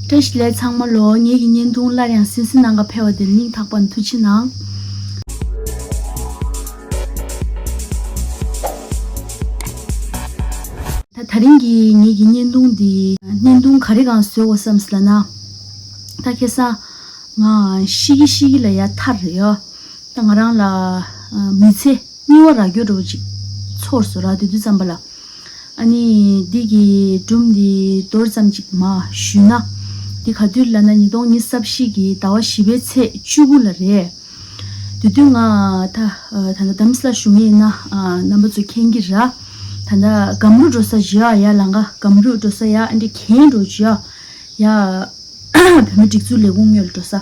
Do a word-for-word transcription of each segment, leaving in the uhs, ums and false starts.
བཀྲ་ཤིས་བདེ་ལེགས་ཚང་མ་ལོ། ངེད་ཀྱི་བརྙན་ཐུང་སླར་ཡང་གསན་གཟིགས་གནང་ག་ཕེབས་པ་དེར་སྙིང་ཐག་པ་ནས་ཐུགས་རྗེ་གནང་། ད་དེ་རིང་གི་ངེད་ཀྱི་བརྙན་ཐུང་འདི་བརྙན་ཐུང་ག་རེ་སྒང་བཟོས་དགོས་བསམ་སོང་ལབ་ན། ད་ཁ་སང་ང་ཤི་གི་ཤི་གི་ལ་ཡ་ཐར་རེད་ཡ། ད་ང་རང་ལ་མི་ཚེ་གཉིས་པ་རག་རྒྱུ་འདྲ་པོ་ཅིག་ཚོར་སོང་ར། དེ་དུས་ཙམ་པ་ལ། ཨ་ནི་འདི་གི་སྒྲུང་འདི་མདོར་ཙམ་ཅིག་མར་ཞུས་ན། འདི་ག་དུས་ལབ་ན་ཉིས་སྟོང་ཉི་ཤུ་རྩ་བཞི་གི་ཟླ་བ་བཞི་པའི་ཚེས་བཅུ་དགུ་ལ་རེད། དེ་དུས་ང་ད་ད་ལྟ་དམ་སྲི་ལ་བཞུགས་མཁན་ཡིན་ན་རྣམ་པ་ཚོ་མཁྱེན་གྱི་ར། ད་ལྟ་སྒམ་རུ་འགྲོ་ས་བཞི་ཨ་ཡ་ལང་ཀ་སྒམ་རུ་འགྲོ་ས་ཡ་ཨ་འདྲ་གན་འགྲོ་བཞི་ཨ་ཡ། བོད་མི་སྒྲིག་འཛུགས་ལས་ཁུངས་ངོས་ལ་འགྲོ་ས།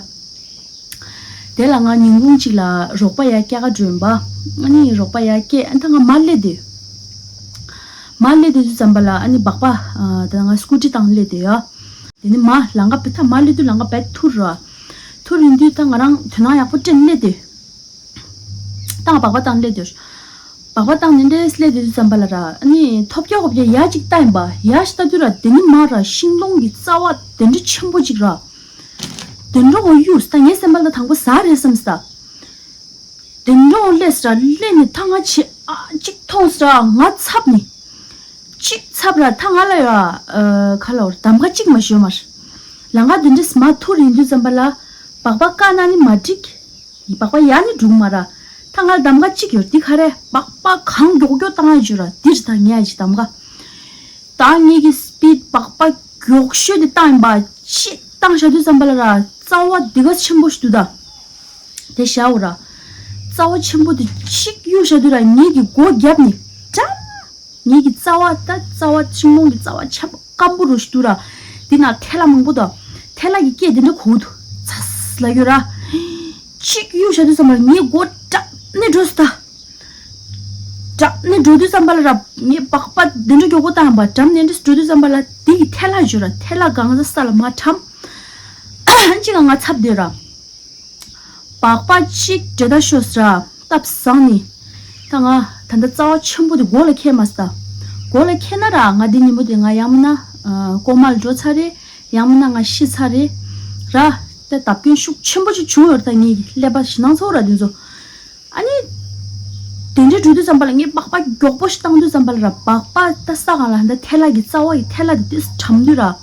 དེ་ལ་ང་ཉིན་གུང་གཅིག་ལ་རོགས་པ་ཡར་སྐྱེལ་ག་འགྲོ་ཡིན་པ། ཨ་ནི་རོགས་པ་ཡར་སྐྱེལ་ཨ་ད་ང་མར་སླེབས་དུས། མར་སླེབས་དུས་ཙམ་པ་ལ་ཨ་ནི་སྦག་སྦག་ད་ང་སྐུ་ཊི་བཏང་སླེབས་དུས་ཡ། དེ་ནི་མར་ལང་ཀ་བེ་ད་མར་སླེབས་དུས་ལང་ཀ་བེ་ཐུར་ར། ཐུར་ཡིན་དུས་ད་ང་རང་དོ་སྣང་ཡག་པོ་སྤྲད་སླེབས་དུས། ད་ང་སྦག་སྦག་བཏང་སླེབས་དུས། སྦག་སྦག་བཏང་ནས་འདྲེས་སླེབས་དུས་ཙམ་པ་ལ་ར་ཨ་ནི་ཐོབ་རྒྱག་ཧོབ་རྒྱག་ཡ་གཅིག་བལྟ་ཡིན་པ་ཡ་ཞིག་ལྟ་དུས་ར་དེ་ནི་མར་ར་ཤིང་སྡོང་གི་རྩ་བ་དེ་འདྲ་ཆེན་པོ་གཅིག་ར། དེ་འདྲ་འོ་གཡུགས་ད་ངའི་སེམས་པ་ལ་དང་པོ་ཟ་རེད་བསམ་སྟ། དེ་འདྲ་འོ་སླེབས་སི་ར་སླེབས་ནས་ད་ང་ཆེ་ཨ་གཅིག་མཐོང་སི་ར་ང་ཚབ་ནི། གཅིག་ཚབ་ར་ད་ང་ལ་ཡ་ཨ་ག་ལ་འོར་གདམ་ག་གཅིག་མ་ཞོན་མར། ལང་ཀ་དེ་འདྲ་སི་མ་ཐུར་ཡིན་དུས་ཙམ་པ་ལ་སྦག་སྦག་བཀག་ན་ནི་མ་འགྲིག་སྦག་སྦག་ཡ་ནི་འགྲུག་མ་ར། ད་ང་ལ་གདམ་ག་གཅིག་ཡོད་འདི་ག་རེ་སྦག་སྦག་གང་མགྱོགས་མགྱོགས་བཏང་ཡ་བརྗོད་ར་འདིར་ད་ངས་ཡ་ཅི་གདམ་ག་ད་ངེད་ཀྱི་སི་པིཌ་སྦག་སྦག་མགྱོགས་ཤོས་དེ་བཏང་ཡིན་པ། ཅིག་བཏང་བཞག་དུས་ཙམ་པ་ལ་ར་རྩ་བ་འདི་ག་ཆེན་པོ་ཞིག་འདུག་ད། དེ་བཞག་འོ་ར། རྩ་བ་ཆེན་པོ་དེ་གཅིག་གཡུག་བཞག་དུས་ར་ངེད་ཀྱི་མགོ་རྒྱབ་ནས་འགྲམ། ངེད་ཀྱི་རྩ་བ་ད་རྩ་བ་ཤིང་སྡོང་གི་རྩ་བ་ཆེན་པོ་སྐམ་པོ་རུ་ཞིག་འདུག་ར། འདི་ན་ཐལ་བ་མང་པོ་འདུག་ཐལ་བ་གི་སྐད་དེ་འདྲ་གོ་འདུག་ཚ་ལ་ཡོད་ར། གཅིག་གཡུག་བཞག་དུས་ཙམ་པ་ལ་ངའི་མགོ་འགྲམ་ནས་འགྲོ་སོང་ད། འགྲམ་ནས་འགྲོ་དུས་ཙམ་པ་ལ་ར་ངས་སྦག་སྦག་འདི་འདྲ་མགྱོགས་པོ་བཏང་བ་འགྲམ་ནས་འདྲ་འགྲོ་དུས་ཙམ་པ་ལ་དེ་ཡི་ཐལ་བ་བརྗོད་ར་ཐལ་བ་གང་ས་ས་ལ་མར་གྲམ། གཅིག་ལ་ང་ཚབ་སྡོད་ར། སྦག་སྦག་གཅིག་འདྲེ་ད་ཤོར་སི་ར་སྟབས་བཟང་ནི། ད་ང་ད་ལྟ་རྩ་བ་ཆེན་པོ་དེ་མགོ་ལ་ཁེལ་མ་སོང་ད། མགོ་ལ་ཁེལ་ན་ར་ང་འདི་ཉིན་མོ་དེ་ང་ཡང་མིན་ན་ཀོ་མ་ལ་འགྲོ་ཚར་རེད། ཡང་མིན་ན་ང་ཤི་ཚར་རེད། ར། ད་བརྡབ་སྐྱོན་ཤུགས་ཆེན་པོ་ཅིག་བྱུང་ཡོད་རེད་ད་ངེད་ཀྱི་ཀླད་པ་ཞེད་སྣང་ཚ་བོ་ར་དེ་ཚོ། ཨ་ནི། དེ་འདྲའི་འགྲོ་དུས་ཙམ་པ་ལ་ངས་སྦག་སྦག་མགྱོགས་པོ་ཞིག་བཏང་དུས་ཙམ་པ་ལ་ར་སྦག་སྦག་ད་ས་སྒང་ལ་ཧན་ད་ཐལ་བ་གི་རྩ་བ་ཡི་ཐལ་བ་དེ་དུས་གྲམ་དུས་ར།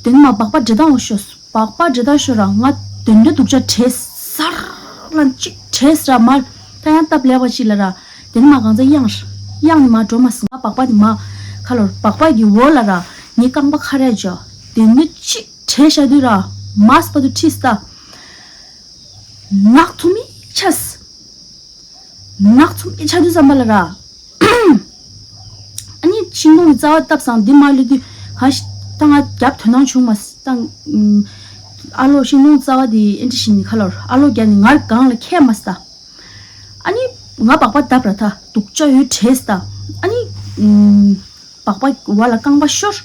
དེ་ནི་མ་སྦག་སྦག་འདྲེ་ད་འོ་ཤོས་སྦག་སྦག་འདྲེ་ད་ཤོ་ར་ང་དེ་འདྲའི་སྡུག་ཅག་བྲེས་སར་ལ་གཅིག་བྲེས་ར་མར་ད་ཡང་སྟབས་ལེགས་པ་ཅིག་ལ་ར་དེ་ནི་མ་གང་ཚ་གཡང་གཡང་ནི་མ་འགྲོ་མ་སོང་ང་སྦག་སྦག་དེ་མ་ཁ་ལོར་སྦག་སྦག་གི་འོག་ལ་ར་ངའི་རྐང་པ་ཁ་རས་འཇོ་དེ་ནི་གཅིག་བྲེས་བཞག་དུས་ར་མ་སྤ་དུ་ཁྲིས་ད། ནག་ཚོ་མི་ཆས། ནག་ཚོ་མི་ཆ་དུས་ཙམ་པ་ལ་ར། ཨ་ནི་ཤིང་སྡོང་གི་རྩ་བ་བཏབ་སང་འདི་མ་ལུས་དུས་ག་ཤ་ད་ང་རྒྱབ་དོ་སྣང་བྱུང་མ་སྟངས། ཨ་ལོ་ཤིང་སྡོང་རྩ་བ་དེ་ཨེ་འདྲ་ཞིག་ནི་ཁ་ལོར་ཨ་ལོ་རྒྱབ་ནི་ངར་གང་ལ་ཁད་མ་སྟ། ཨ་ནི་ང་སྦག་སྦག་བཏབ་ར་ད་སྡུག་ཅག་ཡོད་བྲེས་སྟ། ཨ་ནི། སྦག་སྦག་བ་ལ་རྐང་པ་ཤོར།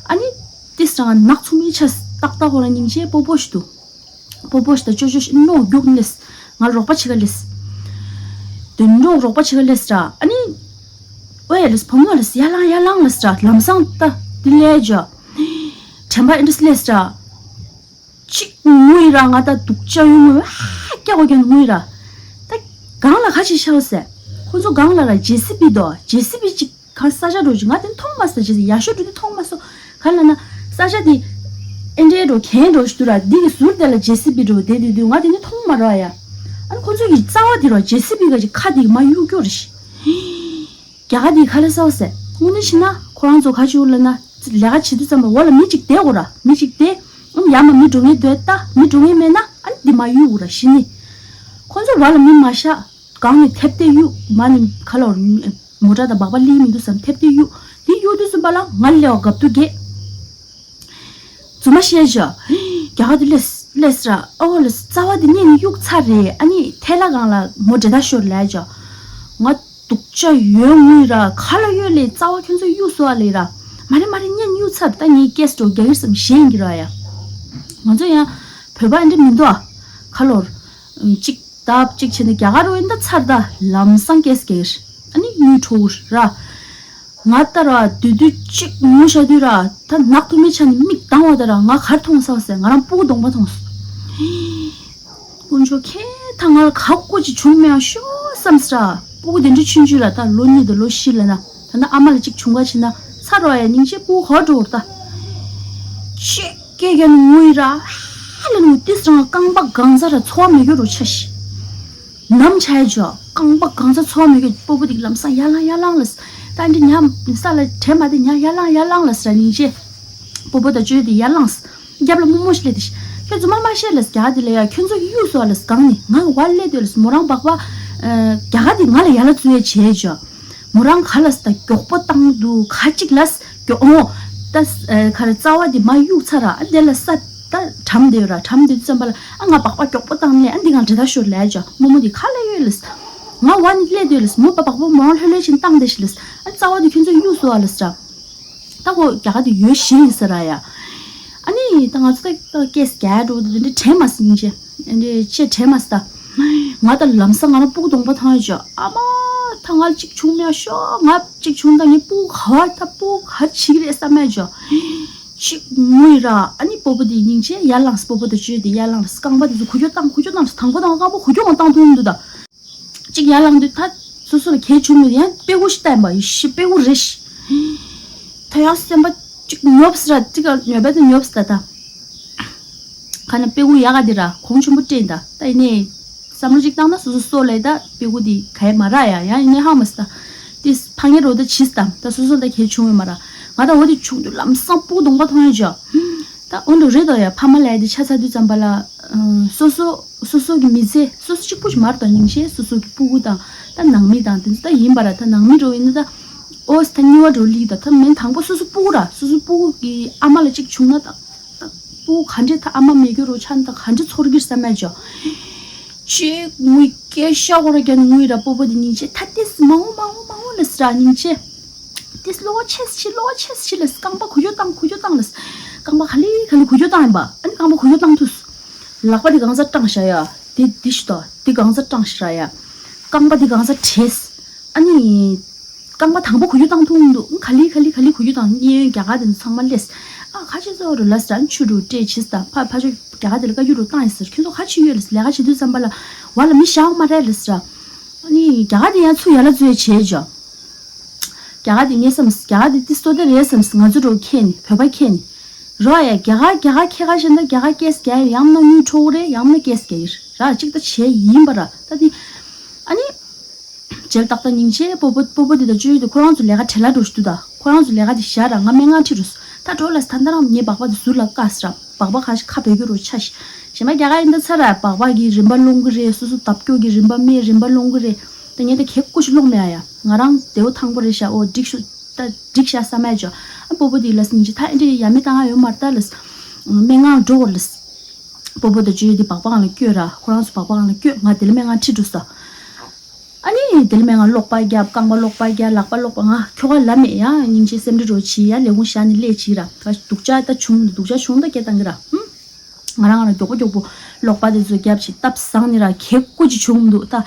ཨ་ནི། ཏིས་རང་ནག་ཚོ་མི་ཆ་ཏག་ཏག་ཧོ་ལ་སྙིང་རྗེ་སྤོ་སྤོ་ཞིག་འདུག་སྤོ་སྤོ་ཞིག་ད་ཅོ་ཅོ་ཞིག་ནོ་རྒྱུག་ནས་ང་རོགས་པ་བྱེད་ག་ལས། དོན་འགྲོགས་རོགས་པ་བྱེད་ག་ལས་ར་ཨ་ནི། ཨོ་ཡ་ལས་བུ་མོ་ལས་ཡ་ལང་ཡ་ལང་ལས་ར་ལམ་སང་ད་དི་ལས་ཇ། དྲན་པ་ཨེ་འདྲ་ལས་ར། ཅིག་ངུ་ཡི་ར་ང་ད་སྡུག་ཅག་ཡོད་ངུ་ཨ་སྐྱ་གོ་ཀྱང་ངུ་ཡི་ར། ད་གང་ལ་ཁ་ཅིག་ཤའོ་ཟེར། ཁོ་ཚོ་གང་ལ་ར་ཇེ་སི་པི་དོ་ཇེ་སི་པི་ཅིག་ག་ས་ཆ་འགྲོ་ཅིག་ང་དེ་མཐོང་མ་སོང་ཇེ་སི་ཡ་ཤོ་འགྲོ་དེ་མཐོང་མ་སོང་ག་ལ་ན་ས་ཆ་དེ་ཨེ་འདྲའི་འགྲོ་གན་འགྲོ་ཞིག་འདུག་ར་འདི་གི་ཟུར་དེ་ལ་ཇེ་སི་པི་འགྲོ་དེ་དུས་དུས་ང་དེ་ནི་མཐོང་མ་ར་ཡ། ཨ་ནི་ཁོ་ཚོ་གི་རྩ་བ་དེ་ར་ཇེ་སི་པི་ག་ཅིག་ཁ་དེ་གི་མ་གཡུག་སྐྱོར་ཞིག་རྒྱ་གར་དེ་ག་ལེ་ས་བ་ཟེར། དངོས་གནས་བྱས་ན་ཁོ་རང་ཚོ་ག་ཅིག་ལབ་ན་ལས་ཀ་བྱེད་དུས་ཙམ་པ་འོག་ལ་མི་གཅིག་བསྡད་དགོས་ར། མི་གཅིག་བསྡད། ཨམ་ཡར་མར་མི་འགྲོ་མཁན་སྡོད་ལྟ། མི་འགྲོ་མཁན་མེད་ན་ཨ་ནི་འདི་མ་གཡུག་ར་གཞི་ནས། ཁོ་ཚོ་འོག་ལ་མི་མ་བཞག་སྒང་ནས་ཐེབས་ཏེ་གཡུག་མ་ནི་ག་ལ་མོ་ཊ་དང་སྦག་སྦག་ལི་མི་འདུག་བསམ་ཐེབས་ཏེ་གཡུག་འདི་གཡུག་དུས་ཙམ་པ་ལ་ང་ལས་བ་གབ་ཏུ་གས། རྫུན་མ་བཤད་ཅོ། རྒྱ་གར་དུ་སླེབས་སླེབས་ར་ཨོ་ལེ་རྩ་བ་དེ་གཉེན་གཡུག་ཚར་རེད་ཨ་ནི་ཐལ་ལ་གང་ལ་མོ་འདྲེ་ད་ཤོར་ལས་ཅོ། ང་སྡུག་ཅག་ཡོད་ངུས་ར་ག་ལ་ཡོད་ལེ་རྩ་བ་ཁྱོད་ཚོ་གཡུག་སོ་ཨ་ལེ་ར། མ་རེད་མ་རེད་གཉེན་གཡུག་ཚར་ད་ངའི་སྐད་སྒྲོག་རྒྱ་གིར་སམ་ཞེན་གི་ར་ཡ། ང་ཚོ་ཡང་བོད་པ་འདྲ་མི་འདུག་ཨ། ཁ་ལོར། གཅིག་སྟབས་གཅིག་བྱས་ནས་རྒྱ་གར་འོན་ད་ཚར་ད་ལམ་སང་སྐད་སྒེར། ཨ་ནི་གཡུག་ཁྲོ་བོར་ར། ང་ལྟ་ར་དུས་དུས་གཅིག་ངུ་ཤ་དུས་ར་ད་ནག་ཐུག་མི་ཆ་ནི་མིག་གདངས་བ་ད་ར་ང་གར་མཐོང་ས་ཟེར། ང་རང་སྤུ་གུ་གདོང་པ་མཐོང་སོང་། དཀོན་མཆོག་ཁྱེད་ད་ང་ལ་ག་སྐོ་ཅིག་བྱུང་མེད་ཤོག་བསམ་སྲ། སྤུ་གུ་དེ་འདྲ་ཆུང་ཆུང་ར་ད་ལོ་གཉིས་དང་ལོ་བཞི་ལ་ན་ད་ལྟ་ཨ་མ་ལ་གཅིག་བྱུང་ག་ཕྱིན་ན་ཚ་རོ་ཡ་སྙིང་རྗེ་སྤུ་གུ་ག་འགྲོ་བར་ད། ཅིག་སྐད་རྒྱག་ནི་ངུ་ཡི་ར་ཧ་ལ་ངུ་ཏིས་རང་རྐང་པ་གང་ཚ་ར་ཚོར་བ་མེད་རྒྱུ་རུ་ཆ་ཤི། ནམ་ཆ་ཡ་ཇོ་རྐང་པ་གང་ཚ་ཚོར་བ་མེད་རྒྱུ་སྤོ་བོ་དེ་ལམ་སང་ཡར་ལངས་ཡར་ལངས་ལ་ད་འདི་ཉ་ས་ལ་དྲན་མ་དེ་ཉ་ཡར་ལངས་ཡར་ལངས་ལ་ཟེར་སྙིང་རྗེ། སྤོ་བོ་དང་ཅོ་ཡོད་དེ་ཡར་ལངས། རྒྱབ་ལ་རྨོ་མོ་ཞིག་སླེབས་ཏེ་ཤི། ཁྱོད་ཚོ་མ་མ་ཤེས་ལ་རྒྱ་གར་དེ་ལ་ཡ་ཁྱོད་ཚོ་གི་གཡུག་སོ་ལ་སྒང་ནི་ང་གི་བར་སླེབས་དེ་ལ་མོ་རང་སྦག་སྦག་རྒྱ་གར་དེ་ང་ལ་ཡ་ལ་བཙུགས་ཡ་བྱས་ཇོ། མོ་རང་ག་ལ་ས་ད་མགྱོགས་པོ་བཏང་འདུག་ག་ཅིག་ལ་ས་མགྱོགས་འོང་། ད་ས་ཨ་ག་རེ་རྩ་བ་དེ་མ་གཡུག་ཚར་ར་ཨ་དེ་ལ་ས་ད་གྲམ་དེ་ཡོད་ར་གྲམ་དེ་ཙམ་པ་ལ་ཨ་ང་སྦག་སྦག་མགྱོགས་པོ་བཏང་ནས་ཨ་འདི་གང་འདྲེ་ད་ཤོར་ལས་ཇོ་རྨོ་མོ་དེ་ག་ལ་ཡོད་ལ་ས་ང་བ་ནི་སླེབས་དེ་ལ་ས་མོ་སྦག་སྦག་པོ་མོ་རང་ལྷོད་ལྷོད་ཕྱིན་བཏང་དེ་ཤི་ལ་ས་ཨ་རྩ་བ་དེ་ཁྱོད་ཚོ་གཡུག་སོ་ཨ་ལ་ས་ར། ད་ཁོ་རྒྱ་གར་དེ་ཡོད་ཤི་ཡིན་ཟེར་ར་ཡ། ཨ་ནི་ད་ང་ཚོ་ད་སྐད་རྒྱག་འགྲོ་དེ་འདྲ་དྲན་མ་སོང་ཅེ། འདི་ཅེ་དྲན་མ་སོང་ད། ང་ད་ལམ་སང་ང་རང་སྤུ་གུ་གདོང་པ་མཐོང་ཡ་ཅོ། ཨ་མ་ད་ང་གཅིག་བྱུང་མེད་ཤོག་ང་གཅིག་བྱུང་ད་ངའི་སྤུ་གུ་ག་བ་ད་སྤུ་གུ་ག་བྱེད་ཀྱི་རེད་བསམ་ཡ་ཅོ། གཅིག་ངུ་ཡི་ར་ཨ་ནི་སྤོ་བོ་དེ་སྙིང་རྗེ་ཡར་ལངས་སྤོ་བོ་དང་ཅོ་དེ་ཡར་ལངས་རྐང་པ་དེ་ཚོ་ཁུ་ཁྱོ་བཏང་ཁུ་ཁྱོ་བཏང་དང་པོ་དང་རྐང་པ་ཁུ་ཁྱོ་འོང་བཏང་ཐུབ་མི་འདུག་ད། གཅིག་ཡར་ལངས་དུས་ད་སོ་སོ་ལ་གལ་བྱུང་མེད་ཡང་དཔེ་ཁུག་ཞིག་བལྟས་པ་ཡི་ཤི་དཔེ་ཁུག་རེ་ཤི། ད་ཡང་སེམས་པ་གཅིག་ཉོབ་སི་ར་གཅིག་ཉོབ་པ་དེ་ཉོབ་སི་ད་ད། ཁ་ན་དཔེ་ཁུག་ཡག་ག་དེ་ར་གོང་ཆེན་པོ་སྤྲད་ད་ད་ཡིན་ནའི་བསམ་བློ་གཅིག་བཏང་ན་སོ་སོ་སོ་ལས་ད་དཔེ་ཁུག་དེ་ག་ཡ་མ་ར་ཡ་ཡང་ཡིན་ནའི་ཧ་མ་སི་ད། དེ་ཕ་ངེ་རོ་ད་བྱིས་ད་ད་སོ་སོ་ད་གལ་བྱུང་བས་མ་ར་ང་ད་འོ་དེ་བྱུང་དུས་ལམ་སང་སྤུ་གུ་གདོང་པ་མཐོང་ཡ་ཅོ། ད་འོ་འགྲོ་རེད་དོ་ཡ་ཕ་མ་ལ་ཡ་དེ་ཆ་ཚ་དུས་ཙམ་པ་ལ། སོ་སོ་སོ་སོ་གི་མི་ཚེ་སོ་སོ་གཅིག་པུ་ཞིག་མར་དང་སྙིང་རྗེ་སོ་སོ་གི་སྤུ་གུ་དང་ད་ནང་མི་དང་དེ་ཚོ་ད་ཡིན་པ་ར་ད་ནང་མི་འགྲོ་ཡིན་ན་ད་ཨོ་ས་ད་གཉིས་པ་འགྲོ་ལི་ད་ད་མིན་དང་པོ་སོ་སོ་སྤུ་གུ་ར་སོ་སོ་སྤུ་གུ་གི་ཨ་མ་ལ་གཅིག་བྱུང་ན་ད་ད་སྤུ་གུ་ག་འདྲས་ད་ཨ་མ་མེད་རྒྱུ་རོ་ཆ་ན་ད་ག་འདྲས་ཚོར་གི་རེད་བསམ་ཡ་ཅོ། ཅེ་ངུས་སྐད་ཤ་ཁོ་ར་རྒྱ་ནི་ངུས་ར་སྤོ་བོ་དེ་སྙིང་རྗེ་ད་ཏིས་མ་འོ་མ་འོ་མ་འོ་ལ་སི་ར་སྙིང་རྗེ། ཏིས་གློ་བ་ཆེ་སི་ཆེ་གློ་བ་ཆེ་སི་ཆེ་ལ་སི་རྐང་པ་ཁུ་ཁྱོ་བཏང་ཁུ་ཁྱོ་བཏང་ལ་སི་རྐང་པ་ག་ལི་ག་ལི་ཁུ་ཁྱོ་བཏང་ཡིན་པ་ཨ་ནི་རྐང་པ་ཁུ་ཁྱོ་བཏང་ཐུས། ལག་པ་དེ་གང་ས་སྐྲངས་ཤ་ཡ། དེ་དེ་ཤི་ཏོ་དེ་གང་ས་སྐྲངས་ཤ་ར་ཡ། རྐང་པ་དེ་གང་ས་བྲེས། ཨ་ནི། རྐང་པ་དང་པོ་ཁུ་ཁྱོ་བཏང་ཐུབ་འདུག་ག་ལི་ག་ལི་ག་ལི་ཁུ་ཁྱོ་བཏང་གཉེན་ཡོན་རྒྱ་གར་དེ་ཚོ་ཚང་མ་སླེབས། ཨ་ཁ་ཆེ་ཚོ་རུ་ལ་སི་ར་ཆུ་རུ་སྤྲད་བྱེད་སི་ད་ཕ་ཕ་ཆོ་རྒྱ་གར་དེ་ལ་བཀའ་བཀྱོན་རུ་བཏང་ཡིན་ཟེར་ཁྱོད་ཚོ་ཁ་ཆེ་ཡོད་ལ་སི་ལས་ཀ་བྱེད་དུས་ཙམ་པ་ལ་བ་ལ་མི་བཞག་མ་རེད་ལ་སི་ར། ཨ་ནི་རྒྱ་གར་དེ་ཡང་ཚུར་ཡར་ལ་འཛུལ་བྱས་ཇོ། རྒྱ་གར་དེ་ངས་བསམ་རྒྱ་གར་དེ་ཏི་སོ་དེ་རེད་བསམ་ང་ཚོ་འགྲོ་ཁྱེད་ནི་བོད་པ་ཁྱེད་ནི། རོ་ཡ་རྒྱ་གར་རྒྱ་གར་ཁྱེད་ཁ་བཞིན་ད་རྒྱ་གར་སྐད་རྒྱ་ཡང་ན་དངུལ་འཕྲོག་རེད་ཡང་ན་སྐད་རྒྱ་ཡིར་ར་གཅིག་ད་བྱས་ཡིན་པ་ར་ད་དེ། ཨ་ནི། རྗེས་ལ་ཏག་ཏག་སྙིང་རྗེ་སྤོ་བོ་སྤོ་བོ་དེ་དང་ཅོ་ཡོད་དེ་ཁོ་རང་ཚོ་ལས་ཀ་བྲེལ་ལ་འགྲོ་ཞུ་དུ་ད་ཁོ་རང་ཚོ་ལས་ཀ་དེ་བཞག་ར་ང་སྨན་ཁང་ཁྲིད་འགྲོ་སོང་ད་འགྲོ་ལ་ད་ད་རང་ངའི་སྦག་སྦག་དེ་ཟུར་ལ་བཀག་སི་ར་སྦག་སྦག་ཁ་ཁ་བེ་གི་རོ་ཆ་ཤི་གཞན་པ་རྒྱ་གར་ཡིན་ད་ཚ་ར་སྦག་སྦག་གི་རིན་པ་སློང་གི་རེད་སོ་སོ་ལྡབ་སྐྱོ་གི་རིན་པ་མེད་རིན་པ་སློང་གི་རེད་ད་ངས་ད་གེ་ཀུ་ཤི་སློང་མེད་ཨ་ཡ་ང་རང་དེའུ་ཐང་པོ་རེད་ཤ་ཨོ་འགྲིག་ཤུ་ད་འགྲིག་ཤ་བསམ་ཡ་ཅོ་ཨ་སྤོ་བོ་དེ་ལ་སྙིང་རྗེ་ད་ཨེ་འདྲ་ཡ་མི་བཏང་ཨ་ཡོད་མ་རེད་ད་ལ་སྨན་ཁང་འགྲོ་གོ་ལ་སྤོ་བོ་དང་ཅོ་ཡོད་དེ་སྦག་སྦག་ལ་སྐྱོད་ར་ཁོ་རང་ཚོ་སྦག་སྦག་ལ་སྐྱོད་ང་དེ་ལ་སྨན་ཁང་ཁྲིད་འགྲོ་ས། ཨ་ནི་དེ་ལ་སྨན་ཁང་སློག་པ་བརྒྱབ་རྐང་པ་སློག་པ་བརྒྱབ་ལག་པ་སློག་པ་ང་ཁྱོ་ག་ལ་མེད་ཡ་སྙིང་རྗེ་སེམས་ཁྲལ་རོ་བྱི་ཡ་ལས་ཁུངས་བཞག་ནས་སླེབས་བྱི་ར་ད་སྡུག་ཅག་ད་བྱུང་སྡུག་ཅག་བྱུང་ད་སྐད་བཏང་གི་ར་ཧུམ། ང་རང་ང་རང་མགྱོགས་པོ་མགྱོགས་པོ་སློག་པ་དེ་ཚོ་བརྒྱབ་བྱི་སྟབས་བཟང་ནི་ར་གེ་ཀོ་ཅི་བྱུང་འདུག་ད།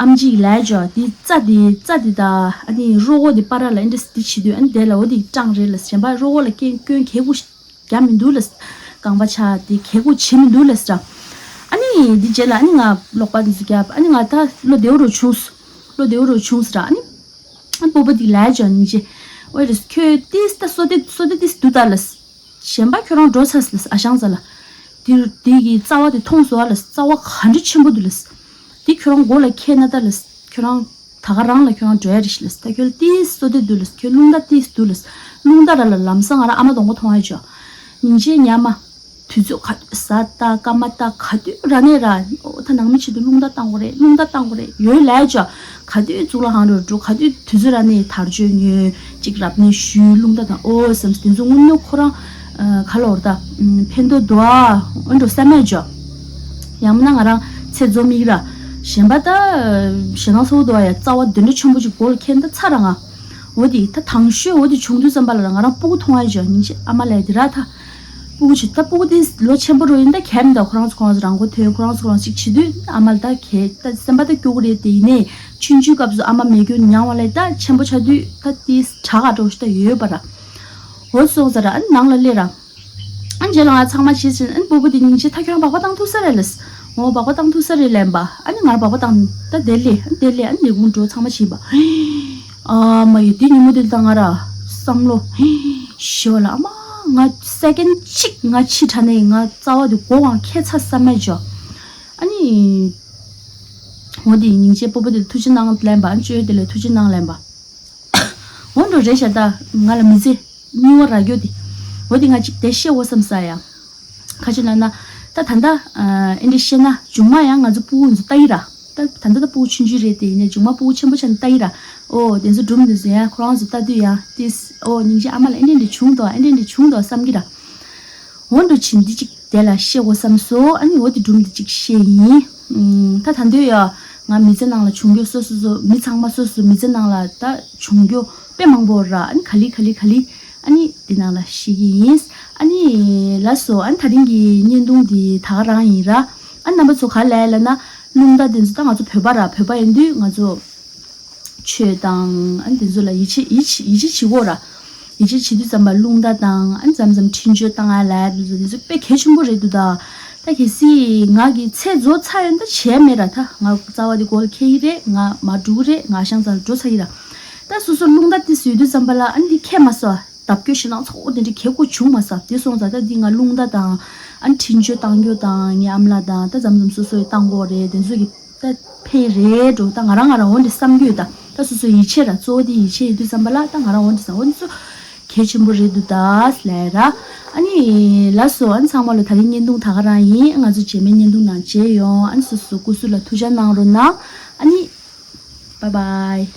ཨམ་ཅིག་ལས་ཇོ་དེ་རྩ་དེ་རྩ་དེ་ད་ཨ་ནི་རོ་གོ་དེ་པ་ར་ལ་ཨེ་འདྲ་སི་དེ་བྱི་དུས་ཨ་ནི་དེ་ལ་འོ་དེ་སྐྲངས་རེད་ལ་གཞན་པ་རོ་གོ་ལ་སྐྱོན་སྐྱོན་གེ་ཀོ་ཞིག་རྒྱ་མི་འདུག་ལ། རྐང་པ་ཆག་དེ་གེ་ཀོ་བྱེད་མི་འདུག་ལ་ཟེར། ཨ་ནི་འདི་རྗེས་ལ་ཨ་ནི་ང་སློག་པ་འདི་ཚོ་བརྒྱབ་ཨ་ནི་ང་ད་བློ་བདེ་བོ་རུ་བྱུང་སོང་། བློ་བདེ་བོ་རུ་བྱུང་ཟེར་ཨ་ནི། ཨ་སྤོ་བོ་འདི་ལས་ཅོ་ཉིན་རྗེ། ཨོ་རེད་ཁྱོད་ཏིས་ད་སོ་དེ་སོ་དེ་ཏིས་འདུག་ད་ལ། གཞན་པ་ཁྱོད་རང་འགྲོ་ཚར་ལ་ཨ་ཞང་ཟ་ལ། དེ་དེ་གི་རྩ་བ་དེ་མཐོང་སོང་ཨ་ལ་རྩ་བ་ག་འདྲ་ཆེན་པོ་འདུག་ལ། དེ་ཁྱོད་རང་མགོ་ལ་འཁྱེར་ན་ད་ལ། ཁྱོད་རང་། ད་ག་རང་ལ་ཁྱོད་རང་འགྲོ་ཡ་རེད་ཤི་ལ་ད་ཁྱོད་ལ་ཏིས་སོ་དེ་འདུག་ལ་ཁྱོད་རླུང་རྟ་ཏིས་འདུག་ལ། རླུང་རྟ་ར་ལ་ལམ་སང་ང་རང་ཨ་མ་གདོང་པ་མཐོང་ཡ་ཅོ། ཉིན་རྗེ་ཉ་མ། དུས་ཚོད་ག་དུས་ཟ་ལྟ་སྐར་མ་ལྟ་ག་དུས་ར་ནས་ར་ཨོ་ད་ནང་མི་ཆེད་དུ་རླུང་རྟ་བཏང་དགོས་རེད་རླུང་རྟ་བཏང་དགོས་རེད་ཡོད་ལས་ཅོ། ག་དུས་གཙུག་ལག་ཁང་རུ་འགྲོ་ག་དུས་དུས་ཚོད་ར་ནས་དར་ཆོས་ཉོས་ཅིག་རབ་གནས་ཞུས་རླུང་རྟ་དང་ཨོ་བསམ་སྟེ་ཚོ་དངོས་གནས་ཁོ་རང་ག་ལ་འོར་ད་ཕན་ཐོགས་འདུག་ཨ་འོན་འགྲོ་བསམ་མེད་ཅོ། ཡང་མིན་ན་ང་རང་ཚེ་འཛོམས་ཡིག་ར། གཞན་པ་ད་ཞེ་སྡང་ཚ་བོ་འདུག་ཨ་ཡ་རྩ་བ་འདི་འདྲ་ཆེན་པོ་ཅིག་མགོ་ལ་འཁྱེར་ད་ཚ་ར་ང་། འོ་དེ་ད་དང་ཤོས་འོ་དེ་བྱུང་དུས་ཙམ་པ་ལ་ར་ང་རང་སྤུ་གུ་མཐོང་ཨ་ཅོ་ཉིན་ཅིག་ཨ་མ་ལས་དེ་ར་ད། སྤུ་གུ་བྱེད་ད་སྤུ་གུ་དེ་ལོ་ཆེན་པོ་རུ་ཡིན་ད་གལ་མི་འདུག་ཁོ་རང་ཚོ་ཁོ་རང་ཚོ་རང་མགོ་ཐོན། ཁོ་རང་ཚོ་ཁོ་རང་ཚོ་ཅིག་བྱེད་དུས་ཨ་མ་ལ་ད་གལ་ད་སེམས་པ་ད་སྐྱོ་གི་རེད། དེ་ཡིན་ནའི་ཆུང་ཆུང་སྐབས་སུ་ཨ་མ་མེད་རྒྱུ་མྱངས་པ་ལས་ད་ཆེན་པོ་ཆགས་དུས་ད་དེ་དྲག་ག་འགྲོ་ཞིག་ད་ཡོད་པ་ར། འོ་སོང་ཙང་ར་ཨ་ནི་ནང་ལ་སླེབས་ར། ཨ་ནི་རྗེས་ལ་ང་ཚང་མ་བྱེད་ཕྱིན་ཨ་ནི་སྤུ་གུ་དེ་སྙིང་རྗེ་ད་ཁྱོད་རང་སྦག་སྦག་བཏང་ཐུབ་ས་རེད་ལབ། འོ་སྦག་སྦག་བཏང་ཐུབ་ས་རེད་ལབ་པ། ཨ་ནི་ང་རང་སྦག་སྦག་བཏང་ད་དེ་ལས་ཨ་ནི་དེ་ལས་ཨ་ནི་ལས་ཁུངས་འགྲོ་ཚང་མ་བྱེད་པ། ཨ་མ་ཡོད་དེ་ཉིན་མོ་དེ་ད་ང་ར་བསམ་བློ་ཞི་བ་ལ་ཨ་མ་ང་སེ་ཀེན་གཅིག་ང་ཕྱི་དྲགས་ནས་ང་རྩ་བ་དེ་མགོ་གང་ཁེལ་ཚར་བསམ་མེད་བྱོས། ཨ་ནི་འོ་དེ་སྙིང་རྗེ་སྤོ་བོ་དེ་ཐུགས་རྗེ་གནང་ལབ་པ། ཨ་ནི་བཅོས་དེ་ལས་ཐུགས་རྗེ་གནང་ལབ་པ། འོ་འགྲོ་རེད་ཤག་ད་ང་ལ་མི་ཚེ་རྙིང་བ་རག་རྒྱུ་དེ། འོ་དེ་ང་གཅིག་དེ་བཤད་འོ་བསམ་ས་ཡ། ཁ་ཅིག་ལབ་ན། ད་ད་ལྟ་ཨ་འདི་འདྲ་བཤད་ན་མཇུག་མ་ཡང་ང་ཚོ་སྤུ་གུ་ཚོ་ལྟ་ཡི་ར། ད་ད་ལྟ་ད་སྤུ་གུ་ཆུང་ཆུང་རེད་དེ་ཡིན་ནའི་མཇུག་མ་སྤུ་གུ་ཆེན་པོ་ཆགས་ན་ལྟ་ཡི་ར། ཨོ་དེ་ཚོ་སྒྲུང་དེ་ཚོ་ཡང་ཁོ་རང་ཚོ་ལྟ་དུས་ཡང་ཏིས་ཨོ་སྙིང་རྗེ་ཨ་མ་ལ་ཨེ་འདྲ་འདྲ་བྱུང་འདུག་ཨེ་འདྲ་འདྲ་བྱུང་འདུག་བསམ་གི་ར། འོ་འགྲོ་ཕྱིན་འདི་གཅིག་དེ་ལ་བཤད་དགོས་བསམ་སོང་། ཨ་ནི་འོ་དེ་སྒྲུང་འདི་གཅིག་བཤད་ཡིན། ཨུམ། ད་ད་འདོད་ཡ། ང་མི་ཚེ་ནང་ལ་བྱུང་རྒྱུ་སོ་སོ་སོ་མི་ཚང་མ་སོ་སོ་མི་ཚེ་ནང་ལ་ད་བྱུང་རྒྱུ་དཔེ་མང་པོ་ར། ཨ་ནི་ག་ལེ་ག་ལེ་ག་ལེ་ཨ་ནི་འདི་ནང་ལ་བཤད་ཀྱི་ཡིན། ཨ་ནི་ལགས་སོ། ཨ་ནི་ད་རིང་གི་བརྙན་ཐུང་འདི་ད་ག་རང་ཡིན་ར། ཨ་ནི་རྣམ་པ་ཚོ་ག་ལ་ལ་ན་རླུང་རྟ་འདི་ཚོ་ད་ང་ཚོ་བོད་པ་ར། བོད་པ་ཡིན་དུས་ང་ཚོ་ཆོས་དང་ཨ་ནི་དེ་ཚོ་ལ་ཡིད་ཆེས་ཡིད་ཆེས་ཡིད་ཆེས་བྱེད་དགོས་ར། ཡིད་ཆེས་བྱེད་དུས་ཙམ་པ་རླུང་རྟ་དང་ཨ་ནི་མཚམས་མཚམས་འཕྲིན་བཅོལ་བཏང་ཡ་ལ་དེ་ཚོ་དེ་ཚོ་དཔེ་གལ་ཆེན་པོ་རེད་འདུག་ད་ད་གལ་སྲིད་ང་གི་ཚེ་རྫོགས་ཚར་ཡོད་ན་ད་བྱས་མེད་ར། ད་ང་རྩ་བ་དེ་སྒོ་ལ་འཁེལ་གྱི་རེད། ང་མར་འགྲོ་གི་རེད། ང་ཤང་ཚང་ལ་འགྲོ་ཚར་གྱི་ར། ད་སོ་སོ་རླུང་རྟ་དེ་བཟོས་དུས་ཙམ་པ་ལ་ཨ་ནི་འདི་ཁེལ་མ་སོང་། བརྡབ་སྐྱོ་ཞེད་སྣང་ཚ་བོ་དེ་འདྲ་གལ་དགོས་བྱུང་མ་སོང་། དེ་སོང་ཙང་ད་འདི་ང་རླུང་རྟ་དང་ཨ་ནི་འཕྲིན་བཅོལ་བཏང་རྒྱུ་དང་ངའི་ཨ་མ་ལགས་དང་ད་མཚམས་མཚམས་སོ་སོ་ཡི་བཏང་དགོས་རེད། དེ་ཚོ་གི་ད་ཕན་རེད་འགྲོ། ད་ང་རང་ང་རང་འོ་འདྲ་བསམ་གྱི་ཡོད། ད་ད་སོ་སོ་ཡིད་ཆེས་ར། གཙོ་བོ་དེ་ཡིད་ཆེས་ཡོད་དུས་ཙམ་པ་ལ་ད་ང་རང་འོ་འདྲ་བསམ། འོ་འདི་ཚོ་གལ་ཆེན་པོ་རེད་འདུག་ད་ལབ་ར། ཨ་ནི་ལགས་སོ། ཨ་ནི་ཚང་མ་ལ་ད་རིང་བརྙན་ཐུང་ད་ག་རང་ཡིན། ང་ཚོ་རྗེས་མའི་བརྙན་ཐུང་ནང་མཇལ་ཡོང་། ཨ་ནི་སོ་སོ་སྐུ་གཟུགས་ལ་ཐུགས་ཅག་གནང་རོགས་གནང་། ཨ་ནི་bye bye།